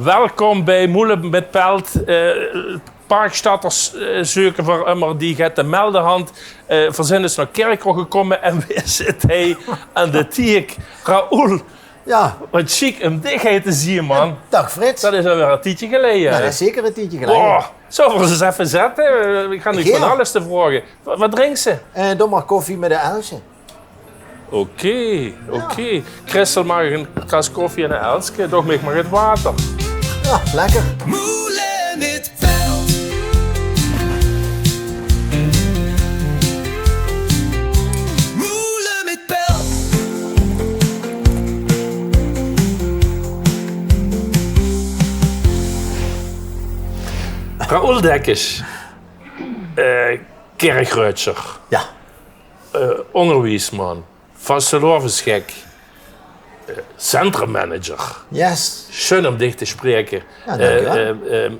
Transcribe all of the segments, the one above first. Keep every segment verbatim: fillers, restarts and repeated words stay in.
Welkom bij Moele mit Pelt. Eh, Parkstadters, eh, zeuke v'r ummer die get te melde hant. Eh, v'r zint dus nao Kirchroa gekómme en wae zit hie aan de tiek? Raoul. Ja. Wat sjiek um dich hie te zeen, man. Daag Frits. Dat is alweer e tiedje geleje. Ja, dat is zeker e tiedje geleje. Boah, zölle v'r ós ins effe zètte? Eh, ich han dich van alles te vraoge. Wa-, wat drinks se? Eh, doe mer koffie mit e L'ske. Oké, oké. Christel maag e kras koffie en e L'ske, doch mich maag 't water. Ja, lekker. Moele mit Pelt. Moele mit Pelt. Raoul Dekkers, eh, Kirchröadsjer. Ja. Eh, óngerwiesman, vastelaovesgek, eh, centrummanager. Yes. Sjoen um dich te spraeke. Ja, dankjewel. Eh, eh, eh,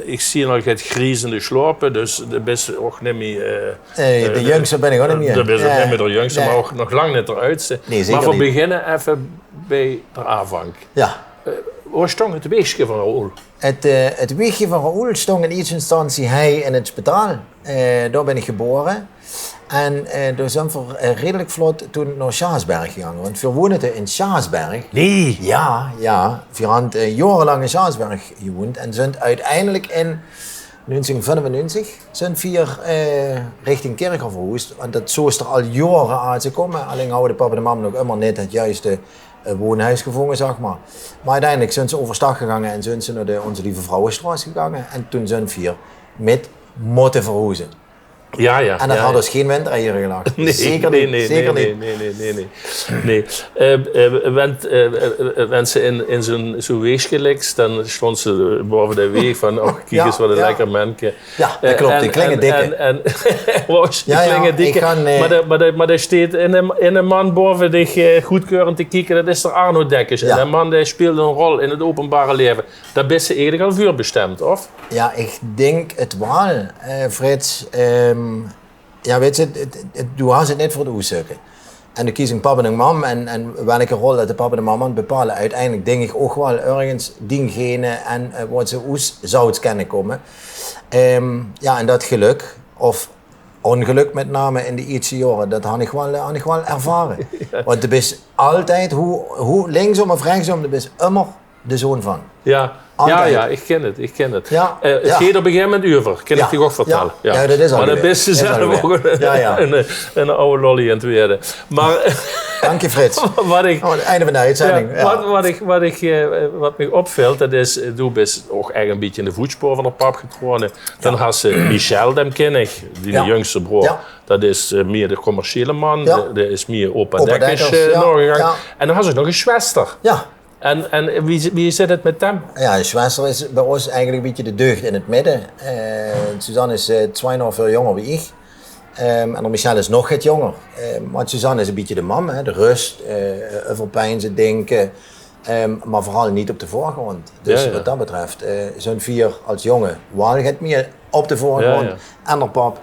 ich zeen al get gries in de sjlaope, dus de bis ouch neet mie, eh, eh, de jóngste bin ich ouch neet mie. De bis ouch neet mie de jóngste, mer ouch nog lang neet de audste. Nee, zeker neet. Mer v'r beginne effe bie d'n aanvank. Ja. Eh, wo sjtóng 't weegsje van Raoul? 't, eh, 't weegsje van Raoul sjtóng in ierste instantie hie in 't sjpitaal. Eh, dao bin ich gebore. En, eh, dao zint v'r, eh, redelik vlot toen nao Sjaasberg gegange. Want v'r woonde in Sjaasberg. Nee. Ja, ja. V'r hant, eh, jaorelang in Sjaasberg gewoond en zint oeteindelik in nuungsieng viefennuungsieg zint v'r, eh, richting Kirchroa verhoesd. Want dat zoog d'r al jaore aan te kómme. Allein hauwe de pap en de mam nog ummer neet 't juiste, eh, woonhoes gevónje, zag mer. Mer oeteindelik zint ze euverstag gegange en zint ze nao de Onze Lieve Vrouwesjtraot gegange. En toen zint v'r mit mótte verhoeze. Ja, ja. En dat had ós gein windj hie gelag. Nee, zeker neet, nee, nee, zeker neet. Nee, nee, nee, nee, nee. Nee. Eh, eh, want, eh, eh, eh, wens se in, in zoe'n, zoe'n weegsje liks, dan sjtóng se baove de weeg van: "Och, kiek ins wat e lekker menke." Ja, dat klop. Eh, en, die klinge dikke. En, en, wo is die klinge dikke? Mer de, mer de, mer de sjteet in e, in e man baove dich, eh, goodkeurend te kieke, dat is d'r Arno Dekkers. Ja. En dae man, dae sjpeelt 'n rol in 't openbare laeve. Dao bis se eigelik al veur besjtemp, of? Ja, ich dink 't waal, eh, Frits. Ehm, ja, wits se, 't, 't, 't, doe has 't neet veur 't oetzeuke. En de kiezing pap en mam en, en welke rol dat de pap en de mam hant bepaole oeteindelik, dink ich, ouch waal örges diegene en, eh, wat se oes zouts kènne kómme. Ehm, ja, en dat gelök, of óngelök mit name in de ierste jaore, dat han ich waal, han ich waal ervare. Ja. Want de bis altied, hoe, hoe linksóm of rechtsóm, de bis ummer de zoon van. Ja. Altied. Ja, ja, ich kin 't, ich kin 't. Ja. Eh, 't geit op e gegaeve moment euver, kin ich dich ouch vertèlle. Ja. Ja, dat is al. Mer dan bis se zelf ouch 'n, 'n, 'n aw lolly aan 't weëde. Mer dank dich, Frits. Wat ich, oh, 't einde van de oetzending. Ja, wat, wat ich, wat ich, eh, wat mich opvilt, dat is, eh, doe bis ouch eigelik e bietje in de voetspoor van de pap getraoje. Dan has se Michel, dae kin ich, diene jóngste broor. Ja. Dat is, eh, mieë de commerciële man, dae, dae is mieë opa Dekkers, eh, naogegange. Ja. En dan has se nog 'n sjwester. Ja. En, en wie, wie zit 't mit dem? Ja, de sjwester is bie ós eigelik e bietje de deugd in 't midde. Eh, Suzanne is, eh, twieënhaaf jaor jónger wie ich. Ehm, en d'r Michel is nog get jónger. Ehm, mer Suzanne is e bietje de mam, hè, de rös, eh, euverpeinze, dinke. Ehm, mer veural neet op de veurgróndj. Dus wat dat betref, eh, zint veer es jónge waal get mieë op de veurgróndj. Ja, ja. En d'r pap.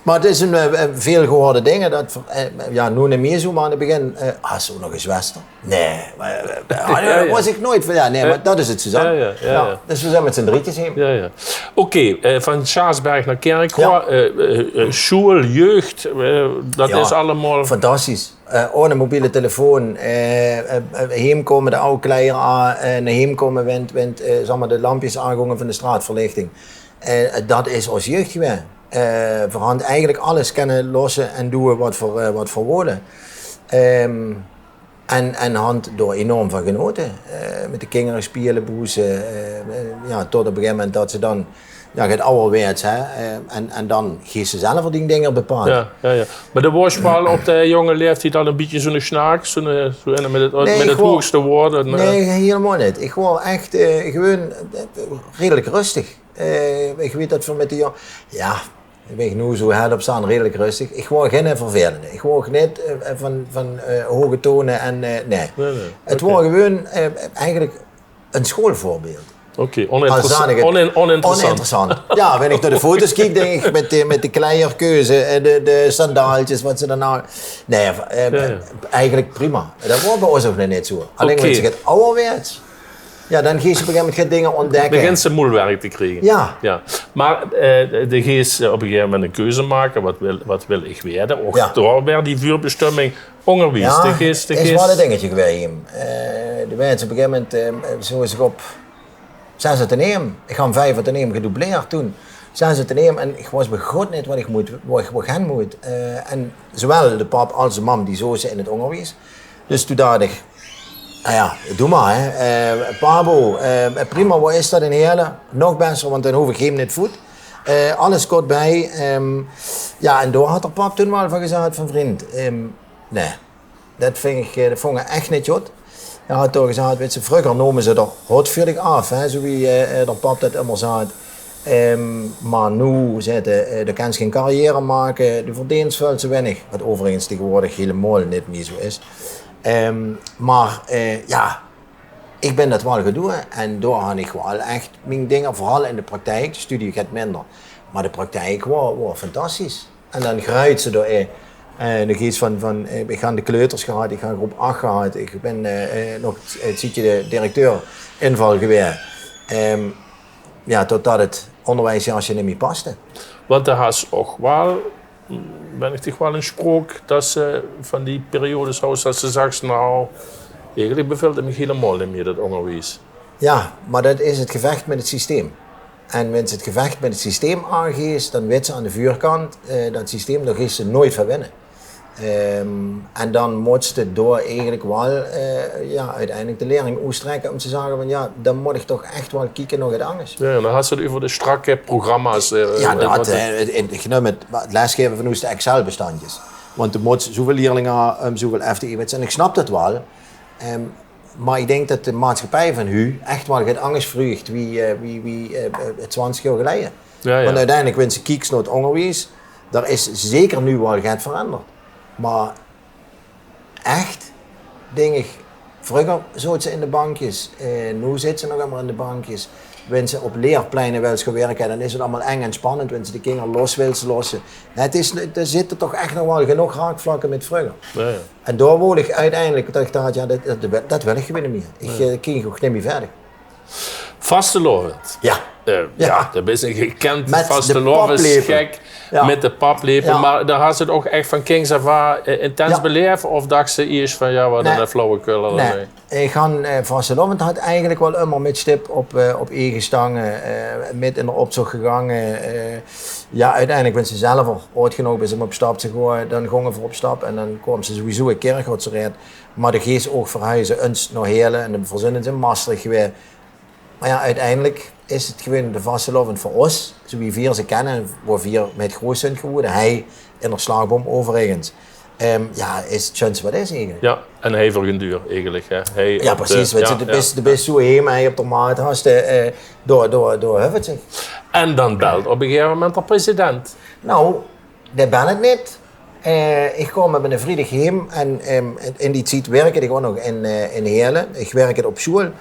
Mer 't is 'n, eh, eh, väöl gehuurde dinger. Dat, eh, ja, noe neet mieë zoe, mer in 't begin, eh, has se ouch nog 'n zwester? Nae, mer, eh, ja, ja, wis ich noeats van, ja, nae, mer dat is 't, Suzanne. Ja, ja, ja, ja. Dus veer zint mit zien drietjes hie. Ja, ja. Oké, eh, van Sjaasberg nao Kirchroa, eh, eh, eh, sjoel, jeug, eh, dat is allemaol fantastisch. Eh, ohne mobiele telefoon, eh, eh, eh, heemkómme, de aw kleier aan, eh, nao heem kómme, wint, wint, eh, zag mer, de lampjes aangónge van de sjtraatverlichting. Eh, dat is ós jeug gewaes. Eh, veer hant eigelik alles kènne losse en doeë wat veer, eh, wat veer wole. Ehm, en, en hant dao enorm van genaote. Eh, mit de kinger sjpele, boeze, eh, eh, ja, tot op e gegaeve moment dat se dan ja, get awwerwaerts, hè. Eh, en, en dan geis se zelf dien dinger bepaole. Ja, ja, ja. Mer doe waors waal op de jónge laeftied al e bietje zoe'n snaak, zoe'n, eh, zoe'n mit 't, mit 't hoogste waord, eh? Nae, hielemaol neet. Ich waor ech, eh, gewoon, eh, redelik rustig. Eh, ich weit dat veer mit de jóng-, ja, ich weit noe zoe hel op staan, redelik rustig. Ich waor geine vervelende. Ich waor ouch neet, eh, van, van, eh, hoge tone en, eh, nae. Nae, nae. 't Waor gewoon, eh, eigelik e sjoelveurbeeld. Oké, oninteressant. Onin-, oninteressant. Oninteressant. Ja, wen ich nao de foto's kiek, dink ich, mit de, mit de kleierkeuze en de, de sandaaltjes, wat se dan aan. Nae, eh, eigelik prima. Dat waor bie ós ouch nog neet zoe. Allein wen se get awwerwaerts. Ja, dan geis se op e gegeve moment get dinger ontdekke. Begins se moelwerk te kriege. Ja. Ja. Maar eh, de geis eh, op e gegeve moment 'n keuze make. Wat wil, wat wil ich weëde? Och, ja, dao weer die vuurbestömming. Óngerwies. Ja, de geis, de is geis waal e dingetje gewaes. Eh, de wens op e gegeve moment, eh, zo is ich op zes ateneum. Ich han vief ateneum gedubleerd toen. Zes ateneum en ich wis begot neet wat ich moot, wo ich, wo ich hen moot. Eh, en zowel de pap als de mam die zoze in 't óngerwies. Dus toen dacht ich, nou ja, doe maar, hè. Eh, Pabo, eh, prima, wo is dat in Heële? Nog besser, want dan hoof ich heem neet voet. Eh, alles kort bij. Ehm, ja, en dao had de pap toen waal van gezag van: vriend, ehm, nee, dat ving ich, eh, dat vong ich echt neet good. Hae had toen gezag, wits se, vreuger nome ze d'r hot vuur dich aaf, hè, zo wie eh, eh, de pap dat ummer zag. Ehm, maar noe, zet, eh, de kens gein carrière make, de verdeens väöl te winnig. Wat overigens tegenwoordig helemaol neet mier zo is. Ehm, maar eh, ja, ich bin dat waal gaon doeë. En dao han ich waal echt mien dinger, vooral in de praktijk. De studie get minder. Maar de praktijk waor, waor fantastisch. En dan gruit se door, eh, eh, nog iets van, van eh, ich han de kleuters gehad, ich han groep ach gehad, ich bin eh, eh, nog 't zietje de directeur inval gewaes. Ehm, ja, totdat 't óngerwiesjasje neet mier paste. Want dao has se och waal, bin ich dich waal in spraok, dat se van die periodes haws dat se zags, nou, eigelik bevelt 't mich helemaol neet mier, dat óngerwies. Ja, maar dat is 't gevecht mit 't systeem. En wens se 't gevecht mit 't systeem aangeis, dan wits se aan de vuurkant, eh, dat systeem, dao geis se noeit van winne. Ehm, en dan mots se door eigelik waal, eh, ja, uiteindelijk de lering oetstrekke om te zage van, ja, dan mot ich toch echt waal kieke nog get angers. Ja, dan has se 't euver de strakke programma's. Eh, ja, dat, eh, ich neum 't, 't lesgeve van oes de Excel-bestandjes. Want de mots zoväöl lierlinge ha, um zoväöl F T E, wits se, en ich snap dat waal. Ehm, Maar ich dink dat de maatschappij van hu echt waal get angers vreugd wie, eh, wie, wie eh, eh, twintig jaor geleie. Ja, ja. Want uiteindelijk, wens se kieks nao 't óngerwies, dao is zeker noe waal get veranderd. Maar echt, dink ich, vreuger zoot se in de bankjes, eh, noe zit se nog ummer in de bankjes. Wens se op leerpleine wils gaon wirke, dan is 't allemaol eng en spannend. Wens se de kinger los wils losse. 't Is, d'r zitte toch echt nog waal genóg raakvlakke mit vreuger. Ja, ja. En dao wool ich uiteindelijk, dat ich dacht, ja, dat, dat, dat wil ich gewoon neet mier. Ich eh, kin gewoon neet mier verder. Vastelaovend. Ja. Eh, ja, dat is 'ne gekende vastelaovesgek. Mit de paplepel. Maar dao has se 't och echt van kinds af aan eh, intens beleef? Of dachs se iers van, ja, wat 'ne flauwekul. Nee. Ich han eh, vastelaovend had eigelik waal ummer mit stip op, eh, op eige stange, eh, mit in d'r optoch gegange. Eh, ja, uiteindelijk, wens se zelver oud genóg bis um op stap te goeë, dan gónge v'r op stap en dan kóms se sowieso in Kirchroa terecht. Maar de geis ouch verhuize, ins nao Heële en dan verzin ins in Maastricht gewaes. Maar ja, uiteindelijk is 't gewoon de vastelaovend veur os, zo wie veer ze kenne, wo veer mit groeët zunt gewore. Hei in d'r Slaagboum overigens. Ehm, ja, is 't sjunste wat is eigelik. Ja, en hei veur gen duur eigelik, hè. Ja, precies. Wits se, de bis, de bis zo heem, hei op d'r maat, has de, eh, door, door, door huffelt zich. En dan belt op e gegeve moment d'r president. Nou, dae belt neet. Eh, ich kom op 'ne vriedig heem en ehm, in die tied wirkde ich ouch nog in, eh, in Heële. Ich wirkde op sjoeël.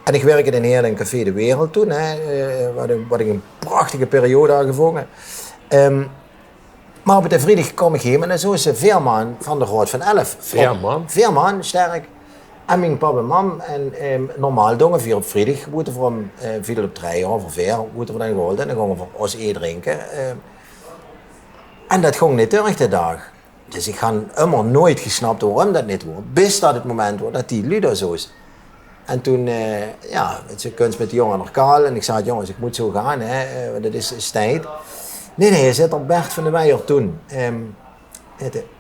En ich wirkde in Heële in Café de Wereld toen, hè, eh, wat, ich, wat ich 'n prachtige periode had gevónge. Ehm, maar op 'ne vriedig kom ich heem en dan zoot se veer man van d'r Raod van Elf. Veer man? Veer man, sterk. En mien pap en mam. En ehm, normaal dónge veer op vriedig, woeëte v'r um eh, viedel op drei of veer, woeëte v'r dan geholde. En dan gónge v'r os ee drinke. Ehm, En dat góng neet durch de daag. Dus ich han ummer noeit gesnap worum dat neet woor. Bis dat 't moment woor dat die luuj dao zoot. En toen, eh, ja, wits se, kóns mit die jóng aan d'r kaal. En ich zag: jonges, ich mót zo gaon, hè. Eh, dat is, is tied. Nee, nee, zit d'r Bert van de Weijer toen. Ehm,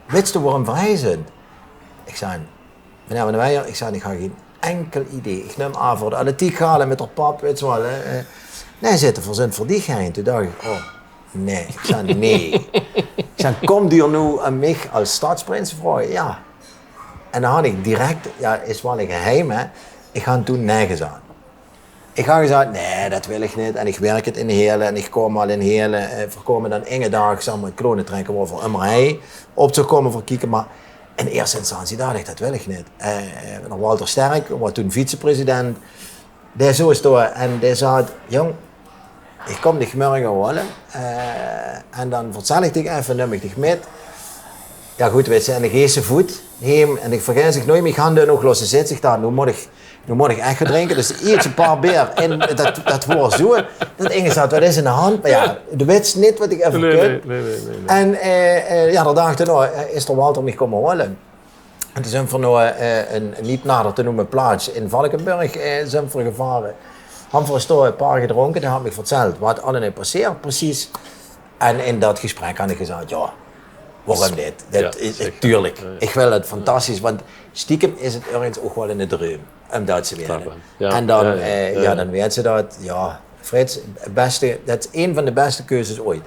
wits se worum v'r hei zunt? Ich zag: Meneer Van de Weijer, ich zag, ich han gein enkel idee. Ich num aan veur de atletiekgala mit d'r pap, wits se waal, hè. Eh, nee, zit d'r, v'r zunt veur dich hei. Toen dach ich: oh, nee. Ich zag: nee. Ich zag: kom doe noe aan mich als stadsprins vraoge? Ja. En dan han ich direct, ja, is waal e geheim, hè. Ich han toen nee gezag. Ich han gezag: nee, dat wil ich neet. En ich wirkde in Heële en ich kom al in Heële. Eh, v'r kome dan inge daag same klonen trekke, wo v'r ummer hei op zou kome veur kieke. Maar in eerste instantie dach ich: dat wil ich neet. Eh, d'r Walter Sterk, woor toen vicepresident, dae zoot dao en dae zag: jóng, ich kom dich mörge hole. Eh, en dan vertel ich dich effe, num ich dich mit. Ja good, wits se, en dan geis se voet. Heem, en ich vergaet 't noeit mie, ich han d'r nog losse zits. Ich dach, noe mót ich, noe mót ich ech gaon drinke. Dus ich eet e paar beer en dat, dat woor zoe. Dat Inge zaet: "Wat is aan de hand?" Mer jao, doe wits neet wat ich effe... Nee, nee, nee, nee, nee. En, eh, eh, jao, d'r daag daonao, eh, is d'r Walter mich kómme haole. En toen zint v'r nao, eh, ein, ein neet nader te neume plaats in Valkeberg, eh, zint v'r gevare. Han v'r ós dao e paar gedrónke, dae haet mich vertèld wat allemaol passeert, precies. En in dat gesprek han ich gezag: "Jao, waorum neet? Dit is, tuurlik, ich wil 't fantastisch, want stiekem is 't örges ouch waal 'ne druim um dat te waere." En dan, eh, jao, dan weits se dat, jao, Frits, 't bèste, dat is ein van de bèste keuzes oeit.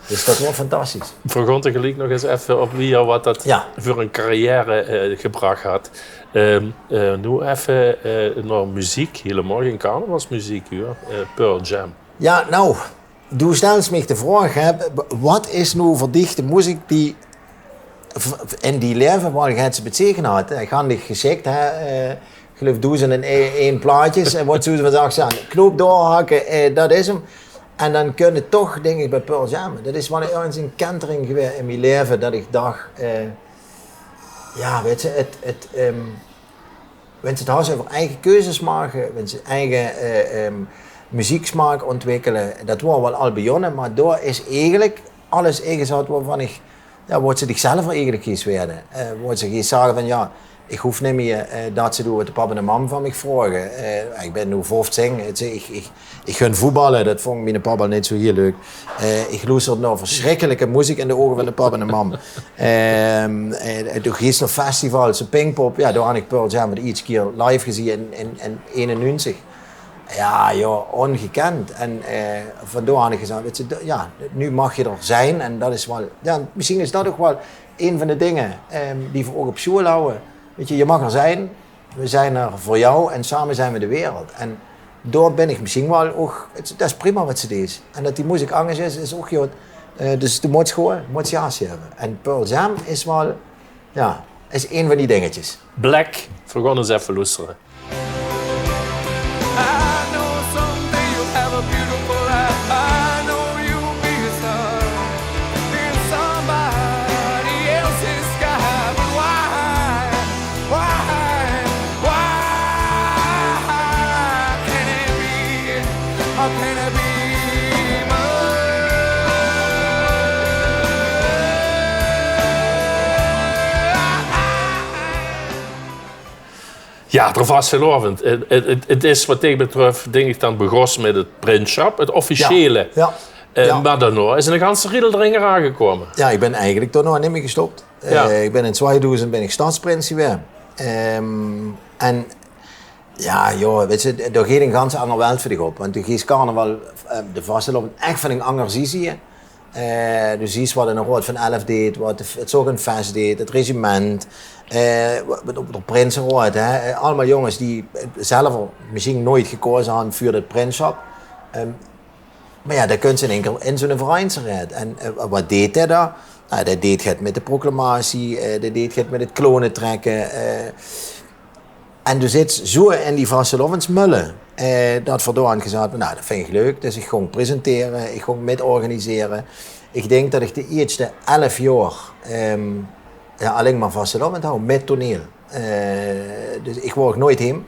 Dus dat woor fantastisch. V'r gaon tegeliek nog ins effe op wier wat dat veur 'n carrière, eh, gebrach haet. Ehm, eh, noe effe, eh, nao meziek, hielemaol gein carnavalsmeziek, huur. Eh, Pearl Jam. Jao, noe, doe stèls mich de vraog, hè, wat is noe veur dich de meziek die v-, v-, in dien laeve, wat ich 't beteikend haw, hè? Ich han dich gezag, hè, eh, ich geluif doezend en ein, ein plaatjes, en wat zoe van zag, jao, knoop doorhakke, eh, dat is 'm. En dan kóns se toch, dink ich, bie Pearl Jam. Dat is waal örges 'n kentering gewaes in mien laeve, dat ich dach, eh, jao, weits se, 't, 't, ehm, wens se 't has euver eige keuzes make, wens se eige, eh, ehm, mezieksmaak ontwikkele, dat woor waal al begonne, mer dao is eigelik alles ingezat wovan ich, jao, wat se dichzelf eigelik geis waere. Eh, wat se geis zage van, jao, ich hoof neet mie, eh, dat te doon wat de pap en de mam van mich vraoge. Eh, ich bin noe vieftieën, ich, ich, ich gun voetballe, dat vónj miene pap al neet zoe hiel leuk. Eh, ich loester nao versjrikkelike meziek in de ouge van de pap en de mam. Ehm, eh, doe geis nao festivals, de Pinkpop, jao, dao han ich Pearl Jam veur de ierste kier live gezeen in, in, in einennegentig. Jao, jao, ongekend. En, eh, van dao han ich gezag, weits se, d-, jao, noe maag se d'r zeen. En dat is waal, jao, mesjien is dat ouch waal ein van de dinger, ehm, die v'r ouch op sjoeal hawwe. Weits se, se maag d'r zeen, v'r zeen d'r veur dich en same zeen v'r de wereld. En dao bin ich mesjien waal ouch, 't, dat is prima wat se deis. En dat die meziek angers is, is ouch good. Eh, dus doe mós gewoon, mós jao zègke. En Pearl Jam is waal, jao, is ein van die dingetjes. Black, v'r gaon ins effe loestere. I know someday you'll have a beautiful life. I know you'll be a star in somebody else's sky. But why, why, why can't it be? How can it be mine? Jao, d'r vastelaovend. 't, 't, 't, 't is wat dich betröf, dink ich, dan begós mit 't prinssjap, 't officiële. Jao, jao. Eh, mer daonao is 'ne ganse riedel d'r aangekómme. Jao, ich bin eigelik daonao neet mie gestop. Eh, ich bin in twiedoezend bin ich stadsprins gewaes. Ehm, en jao, jao, weits se, dao geit 'n gans anger welt veur dich op. Want doe geis carnaval, eh, de vastelaovend ech van 'n anger zie zeen. Eh, dus doe zuus wat 'ne raod van elf deit, wat de f-, 't Zóggenfès deit, 't regiment, eh, wa-, wat op de prinseraod, hè, eh, allemaol jónges die, eh, zelf mesjien noeit gekaoze han veur dat prinssjap. Ehm, mer jao, dan kóns se in ein kier in zoe'ne vereinsraod. En, eh, wat deit dae dao? Noe, dae deit get mit de proclamatie, eh, dae deit get mit 't kloonetrekke, eh, En doe zits zoe in die vastelaovesmölle, eh, dat v'r dao han gezag, noe, dat vinj ich leuk. Dus ich góng presentere, ich góng mit organisere. Ich dink dat ich de ierste elf jaor, ehm, jao, allein mer vastelaovend haw, mit toneel. Eh, dus ich woor ouch noeit heem.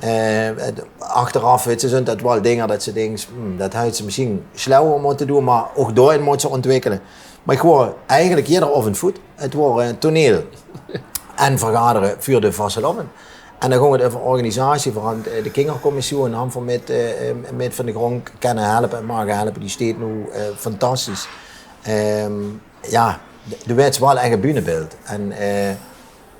Eh, achteraf, weits se, zunt dat waal dinger dat se dinks, hm, dat haws se mesjien sjlauwer mótte doon, mer ouch dao-in mós se ontwikkele. Mer ich woor eigelik jeder aovend voet. 't Woor, eh, toneel en vergadere veur de vastelaovend. En dan góng 't euver organisatie, veur han, eh, de kingercommissie, han v'r mit, eh, eh, mit van de grónd kènne helpe en mage helpe. Die steit noe, eh, fantastisch. Ehm, jao, de, de weits waal ech e bühnebeeld. En, eh,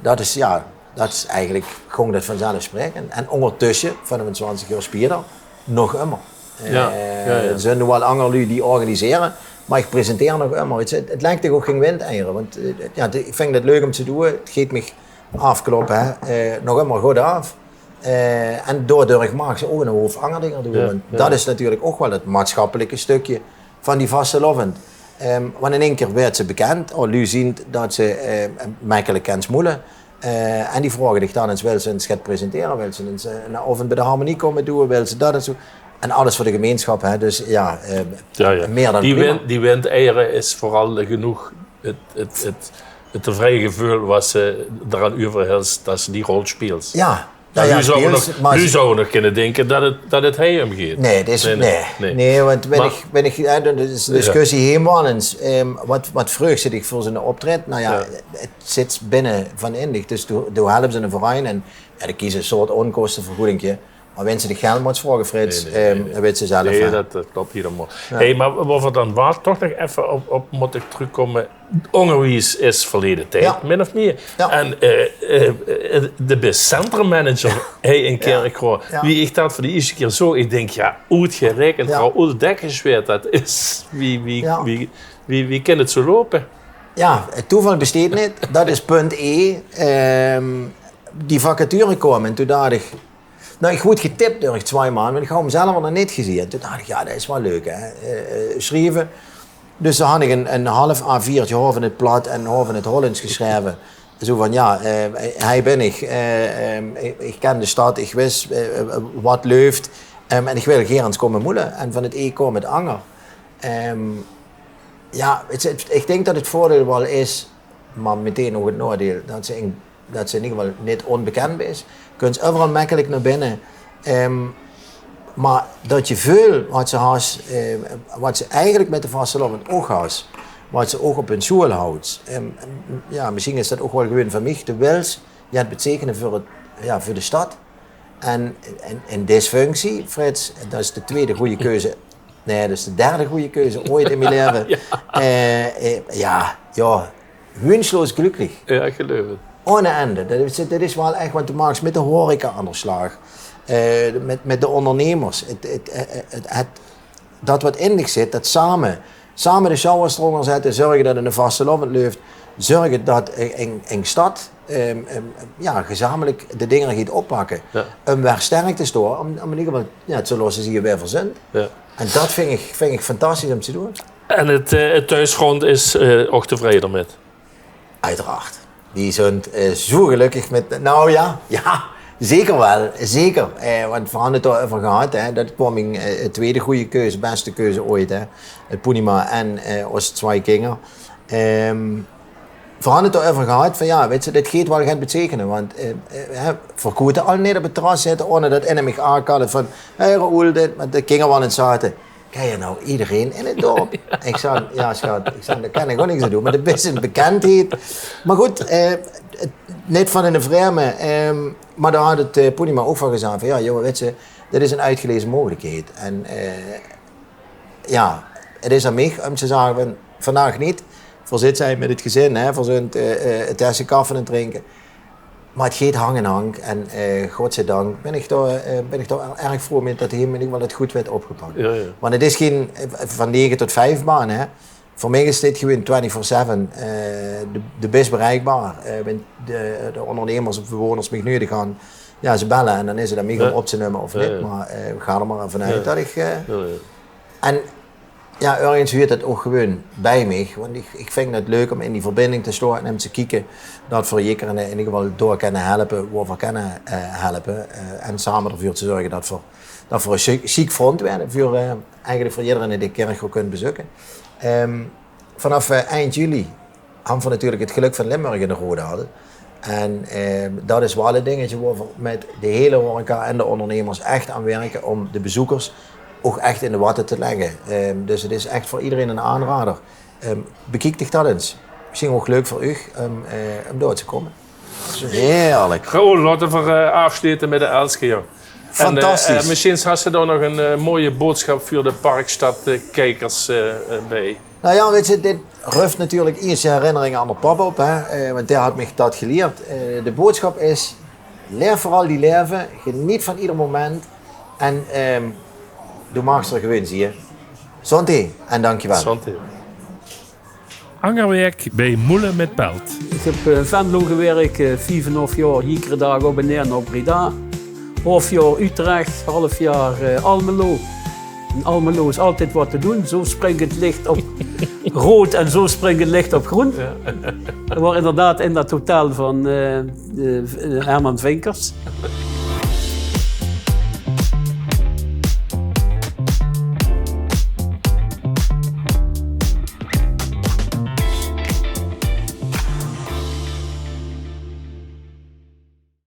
dat is, jao, dat is eigelik, góng dat vanzelfsprekend. En óngertösse, vijfentwintig jaor spieler, nog ummer. Jao, eh, jao, jao. D'r zunt noe waal anger luuj die organisere, mer ich presenteer nog ummer. Weits se, 't, 't lèk dich ouch gein windeiere, want, eh, jao, 't, ich vinj 't leuk um te doon. 't Geit mich aafkloppe, hè. Eh, nog ummer good aaf. Eh, en daodurch maags se ouch 'nen houp anger dinger doon. Jao, want jao, dat is natuurlik ouch waal 't maatsjappelike stökske van die vastelaovend. Ehm, want in ein kier weits se bekènd, oh, luuj zeen dat se, eh, mekkelik kèns moele. Eh, en die vraoge dich dan ins, wils se ins get presentere, wils se ins, eh, 'nen aovend bie de harmonie kómme doon, wils se dat en zoe. En alles veur de gemeensjap, hè. Dus jao, eh, jao, jao, mieë dan prima. Die wind-, die windeiere is veural genóg 't, 't, 't 't Tevreje geveul wat se d'r aan euverhèls dat se die rol speels. Jao. Noe, jao, noe zouwe v'r nog kinne dinke dat 't, dat 't hei um geit. Nae, 't is, nae, nae, want wen ich, wen ich, jao, dat is 'n discussie hei waal ins. Wat, wat vreugs se dich veur zoe'n optrèt? Noe jao, 't zit binne van in dich. Dus doe, doe helps 'ne verein en, jao, dan kieze se 'n soort oonkostevergoedingke. Mer wens se dich geld mós vraoge, Frits, dan wits se zelf, hè. Nae, dat, dat klop hielemaol. Hei, mer wo v'r dan waal toch nog effe op, op mótte trökkómme. Óngerwies is verleje tied, min of mieë. En, eh, eh, de bis centrummanager hei in Kirchroa. Wie ich dat veur de ierste kier zoog, ich dink, jao, oetgereikend vrouw Oel Dekkesweert, dat is, wie, wie, wie, wie, wie kin 't zoe loupe? Jao, 't toeval besteit neet. Dat is punt E. Die vacature kaom en toen dach ich, noe, ich woort getip door twieë man, want ich haw 'm zelf nog neet gezeen. Toen dach ich, jao, dat is waal leuk, hè. Eh, sjrieve. Dus dan haw ich 'n, 'n half A viertje haof in 't plat en haof in 't Hollands gesjreve. Zoe van, jao, eh, hei bin ich. Eh, ich, ich ken de stad, ich wis, eh, wat leeft. En ich wil gaer ins kómme moele. En van 't ee kaom 't anger. Jao, ich dink dat 't veurdeil waal is, mer metein ouch 't naodeil, dat se in dat se in eder geval neet ónbekènd bis. Kins euveral mekkelik nao binne. Mer dat geveul wat se has, wat se eigelik mit de vastelaovend ouch has, wat se ouch op 'n sjoel houts. Jao, mesjien is dat ouch waal gewoon van mich. De wils get beteikene veur 't, jao, veur de stad. En in, in dis functie, Frits, dat is de twiede gooj keuze. Nae, dat is de derde gooj keuze oeit in mien laeve. Jao, jao, wünsjloos glücklich. Jao, ich geluif 't. Ohne Ende. Dat is, dat is waal ech, want doe maags mit de horeca aan de slaag. Eh, mit, mit de óngernummers. 't, 't, eh, eh, 't, 't, dat wat in dich zit, dat same, same de sjouwers d'rónger zètte, zörge dat 'ne vastelaovend leeft, zörge dat 'n, 'n, 'n stad, ehm, ehm, jao, gezamelik de dinger geit oppakke. Um weer sterk te stoa, um, um in eder geval, jao, 't zölle ze zich weer verzint. En dat ving ich, ving ich fantastisch um te doon. En 't, eh, 't thoesfront is, eh, ouch tevreje d'rmit? Oeteraard. Die zunt, eh, zoe gelökkig mit, noe jao, jao, zeker waal, zeker. Eh, want veer hant 't dao euver gehad, hè. Dat waor mien, eh, twiede gooj keuze, bèste keuze oeit, hè. 't Poenema en, eh, ós twieë kinger. Ehm, veer hant 't dao euver gehad van, jao, wits se, dit geit waal get beteikene, want, eh, eh, hè, veer kóste al neet op 't terras zitte ohne dat eine mich aankalle van: "Hey, Raoul, dit," want de kinger waore aan 't zaete: "Ken geer noe ederein in 't dörp?" Ich zag: "Jao, sjat," ich zag, "dao kin ich ouch niks aan doon, mer dat is 'n bekèndheid." Mer good, eh, 't, neet van 'ne vreeme, ehm, mer dao haet 't, eh, Poenema ouch van gezag van: "Jao, jóng, wits se, dit is 'n oetgeleze meugelikheid." En, eh, jao, 't is aan mich um te zage van: "Vandaag neet." Veer zitte hei mit 't gezin, hè, veer zunt, eh, eh, 'n tesse kaffe aan 't drinke. Mer 't geit hank in hank en, eh, godzijdank bin ich dao, eh, bin ich dao erg vroo mit dat hie in eder geval 't good weurt opgepak. Jao, jao. Want 't is gein, eh, van nege tot vief baan, hè. Veur mich is dit gewoon twenty-four seven, eh, de, de bis bereikbaar. Eh, wen de, de óngernummers of bewoners mich neudig hant, jao, ze belle en dan is 't aan mich um op te numme of neet. Mer, eh, ich gaon d'r mer van oet dat ich, eh, en jao, örges huurt dat ouch gewoon bie mich, want ich, ich ving 't leuk um in die verbinding te stoa en um te kieke dat veer jeker in, in eder geval dao kinne helpe, wo veer kinne, eh, helpe, eh, en same d'rveur te zörge dat veer, dat veer e sjiek, sjiek front weure veur, eh, eigelik veur ederein dae Kirchroa kint bezeuke. Ehm, vanaaf, eh, eind juli hant veer natuurlik 't gelök van Limburg in de Roodal. En, eh, dat is waal e dingetje wo veer mit de hiele horeca en de óngernummers ech aan wirke um de bezeukers ouch ech in de watte te lègke. Ehm, dus 't is ech veur ederein 'nen aanrader. Ehm, bekiek dich dat ins. Mesjien ouch leuk veur uch um, eh, um dao te kómme. Heerlik. Raoul, laote veer, eh, aafsjlete mit de Elske, jao. Fantastisch. En, eh, eh, mesjien has se dao nog 'n, eh, mooie boodsjap veur de Parkstad, eh, kiekers, eh, eh, bie. Noe jao, wits se, dit ruft natuurlik ierste herinneringe aan de pap op, hè, eh, want dae haet mich dat gelierd. Eh, de boodsjap is: laef veural dien laeve, geneet van eder moment en, ehm, doe maags d'r gewoon zieë. Santé en dankjewel. Santé. Anger werk bie Moele mit Pelt. Ich höb, eh, Venlo gewirk, eh, vief en 'n haaf jaor, jiedere daag op en neer nao Breda. Haaf jaor Utrecht, haaf jaor, eh, Almelo. In Almelo is altied wat te doon. Zo springk 't licht op rood en zo springk 't licht op groen. Jao. Veer waore inderdaad in dat hotel van, eh, eh, Herman Vinkers.